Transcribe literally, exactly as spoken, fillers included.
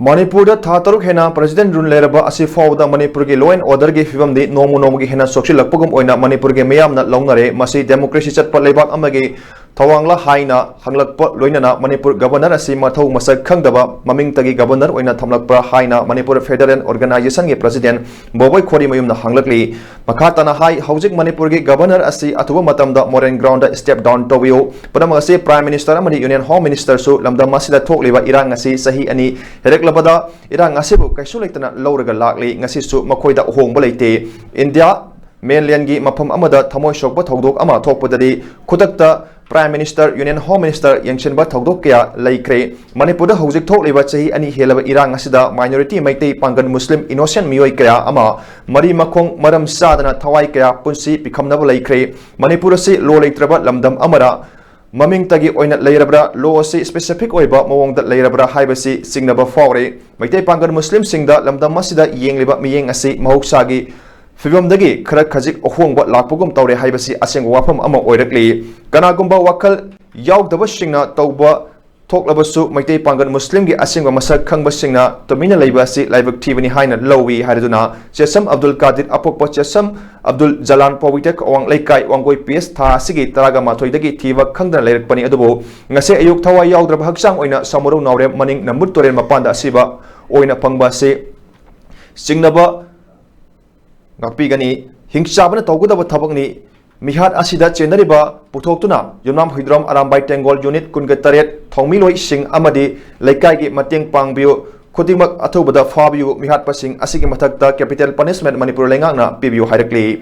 ꯃꯅꯤꯄꯨꯔꯗ ꯊꯥ ꯇꯔꯨꯛ ꯍꯦꯟꯅ President Rule ꯂꯩꯔꯕ ꯑꯁꯤ ꯐꯥꯎꯕꯗ ꯃꯅꯤꯄꯨꯔꯒꯤ law and orderꯒꯤ ꯐꯤꯕꯝꯗꯤ ꯅꯣꯡꯃ ꯅꯣꯡꯃꯒꯤ ꯍꯦꯟꯅ ꯁꯣꯛꯆꯤꯜꯂꯛꯄꯒꯨꯝ ꯑꯣꯏꯅ ꯃꯅꯤꯄꯨꯔꯒꯤ ꯃꯤꯌꯥꯝꯅ ꯂꯧꯅꯔꯦ꯫ ꯃꯁꯤ democracy ꯆꯠꯄ ꯂꯩꯕꯥꯛ ꯑꯃꯒꯤ ꯊꯧꯋꯥꯡꯂ ꯍꯥꯏꯅ ꯍꯪꯂꯛꯄ ꯂꯣꯏꯅꯅ ꯃꯅꯤꯄꯨꯔ Governor ꯑꯁꯤ ꯃꯊꯧ ꯃꯁꯛ ꯈꯪꯗꯕ ꯃꯃꯤꯡꯇꯒꯤ Governor ꯑꯣꯏꯅ ꯊꯝꯂꯛꯄ꯭ꯔꯥ ꯍꯥꯏꯅ ꯃꯅꯤꯄꯨꯔ Federal Organizationꯒꯤ President ꯕꯣꯕꯣꯏ ꯈꯣꯔꯤꯃꯌꯨꯝꯅ ꯍꯪꯂꯛꯂꯤ꯫ ꯃꯈꯥ ꯇꯥꯅ ꯍꯥꯏ, ꯍꯧꯖꯤꯛ ꯃꯅꯤꯄꯨꯔꯒꯤ Governor ꯑꯁꯤ ꯑꯊꯨꯕ ꯃꯇꯝꯗ Model Groundꯗ step down ꯇꯧꯕꯤꯌꯨ꯫ ꯄꯨꯝꯅꯃꯛ ꯑꯁꯤ Prime Minister ꯑꯃꯗꯤ Union Home Ministerꯁꯨ ꯂꯝꯗꯝ ꯑꯁꯤꯗ ꯊꯣꯛꯂꯤꯕ ꯏꯔꯥꯡ ꯑꯁꯤ ꯆꯍꯤ ꯑꯅꯤ ꯍꯦꯜꯂꯛꯂꯕꯗ ꯏꯔꯥꯡ ꯑꯁꯤꯕꯨ ꯀꯩꯁꯨ ꯂꯩꯇꯅ ꯂꯧꯔꯒ ꯂꯥꯛꯂꯤ꯫ ꯉꯁꯤꯁꯨ ꯃꯈꯣꯏꯗ ꯑꯍꯣꯡꯕ ꯂꯩꯇꯦ꯫ India mainlandꯒꯤ ꯃꯐꯝ ꯑꯃꯗ ꯊꯃꯣꯏ ꯁꯣꯛꯄ ꯊꯧꯗꯣꯛ ꯑꯃ ꯊꯣꯛꯄꯗꯗꯤ ꯈꯨꯗꯛꯇ Prime Minister, Union Home Minister ꯌꯦꯡꯁꯤꯟꯕ ꯊꯧꯗꯣꯛ ꯀꯌꯥ ꯂꯩꯈ꯭ꯔꯦ꯫ ꯃꯅꯤꯄꯨꯔꯗ ꯍꯧꯖꯤꯛ ꯊꯣꯛꯂꯤꯕ ꯆꯍꯤ ꯑꯅꯤ ꯍꯦꯜꯂꯕ ꯏꯔꯥꯡ ꯑꯁꯤꯗ minority ꯃꯩꯇꯩ ꯄꯥꯡꯒꯜ ꯃꯨꯁꯂꯤꯝ innocent ꯃꯤꯑꯣꯏ ꯀꯌꯥ ꯑꯃ ꯃꯔꯤ ꯃꯈꯣꯡ ꯃꯔꯝ ꯆꯥꯗꯅ ꯊꯋꯥꯏ ꯀꯌꯥ ꯄꯨꯟꯁꯤ ꯄꯤꯈꯝꯅꯕ ꯂꯩꯈ꯭ꯔꯦ꯫ ꯃꯅꯤꯄꯨꯔ ꯑꯁꯤ law ꯂꯩꯇ꯭ꯔꯕ ꯂꯝꯗꯝ ꯑꯃꯔ ꯃꯃꯤꯡꯇꯒꯤ ꯑꯣꯏꯅ ꯂꯩꯔꯕ꯭ꯔꯥ, law ꯑꯁꯤ specific ꯑꯣꯏꯕ ꯃꯑꯣꯡꯗ ꯂꯩꯔꯕ꯭ꯔꯥ ꯍꯥꯏꯕꯁꯤ ꯆꯤꯡꯅꯕ ꯐꯥꯎꯔꯦ꯫ ꯃꯩꯇꯩ ꯄꯥꯡꯒꯜ ꯃꯨꯁꯂꯤꯝꯁꯤꯡꯗ ꯂꯝꯗꯝ ꯑꯁꯤꯗ ꯌꯦꯡꯂꯤꯕ ꯃꯤꯠꯌꯦꯡ ꯑꯁꯤ ꯃꯍꯧꯁꯥꯒꯤ ꯐꯤꯕꯝꯗꯒꯤ ꯈꯔ ꯈꯖꯤꯛ ꯑꯍꯣꯡꯕ ꯂꯥꯛꯄꯒꯨꯝ ꯇꯧꯔꯦ ꯍꯥꯏꯕꯁꯤ ꯑꯁꯦꯡꯕ ꯋꯥꯐꯝ ꯑꯃ ꯑꯣꯏꯔꯛꯂꯤ꯫ ꯀꯅꯥꯒꯨꯝꯕ ꯋꯥꯈꯜ ꯌꯥꯎꯗꯕꯁꯤꯡꯅ ꯇꯧꯕ ꯊꯣꯛꯂꯕꯁꯨ ꯃꯩꯇꯩ ꯄꯥꯡꯒꯜ ꯃꯨꯁꯂꯤꯝꯒꯤ ꯑꯁꯦꯡꯕ ꯃꯁꯛ ꯈꯪꯕꯁꯤꯡꯅ ꯇꯨꯃꯤꯟꯅ ꯂꯩꯕ ꯑꯁꯤ ꯂꯥꯏꯕꯛ ꯊꯤꯕꯅꯤ ꯍꯥꯏꯅ ꯂꯧꯏ ꯍꯥꯏꯔꯗꯨꯅ ꯆꯦꯁꯝ ꯑꯕꯗꯨꯜ ꯀꯥꯗꯤꯔ, ꯑꯄꯣꯛꯄ ꯆꯦꯁꯝ ꯑꯕꯗꯨꯜ ꯖꯂꯥꯟ, ꯄꯧꯋꯤꯇꯦꯛ ꯑꯋꯥꯡ ꯂꯩꯀꯥꯏ, ꯋꯥꯡꯒꯣꯏ P S, ꯊꯥ ꯑꯁꯤꯒꯤ ꯇꯔꯥꯒ ꯃꯥꯊꯣꯏꯗꯒꯤ ꯊꯤꯕ ꯈꯪꯗꯅ ꯂꯩꯔꯛꯄꯅꯤ꯫ ꯑꯗꯨꯕꯨ ꯉꯁꯤ ꯑꯌꯨꯛ ꯊꯋꯥꯏ ꯌꯥꯎꯗ꯭ꯔꯕ ꯍꯛꯆꯥꯡ ꯑꯣꯏꯅ ꯁꯃꯨꯔꯧ ꯅꯥꯎꯔꯦꯝ ꯃꯅꯤꯡ ꯅꯝꯕꯨꯠ ꯇꯨꯔꯦꯜ ꯃꯄꯥꯟꯗ ꯑꯁꯤꯕ ꯑꯣꯏꯅ ꯐꯪꯕ ꯑꯁꯤ ꯆꯤꯡꯅꯕ ꯉꯥꯛꯄꯤꯒꯅꯤ꯫ ꯍꯤꯡꯆꯥꯕꯅ ꯇꯧꯒꯗꯕ ꯊꯕꯛꯅꯤ꯫ ꯃꯤꯍꯥꯠ ꯑꯁꯤꯗ ꯆꯦꯟꯅꯔꯤꯕ ꯄꯨꯊꯣꯛꯇꯨꯅ ꯌꯨꯝꯅꯥꯝ ꯍꯨꯏꯗ꯭ꯔꯣꯝ ꯑꯔꯥꯝꯕꯥꯏ ꯇꯦꯡꯒꯣꯜ unit ꯀꯨꯟꯒ ꯇꯔꯦꯠ ꯊꯧꯃꯤꯂꯣꯏꯁꯤꯡ ꯑꯃꯗꯤ ꯂꯩꯀꯥꯏꯒꯤ ꯃꯇꯦꯡ ꯄꯥꯡꯕꯤꯌꯨ꯫ ꯈꯨꯗꯤꯡꯃꯛ ꯑꯊꯨꯕꯗ ꯐꯥꯕꯤꯌꯨ꯫ ꯃꯤꯍꯥꯠꯄꯁꯤꯡ ꯑꯁꯤꯒꯤ ꯃꯊꯛꯇ capital punishment ꯃꯅꯤꯄꯨꯔ ꯂꯩꯉꯥꯛꯅ ꯄꯤꯕꯤꯌꯨ ꯍꯥꯏꯔꯛꯂꯤ꯫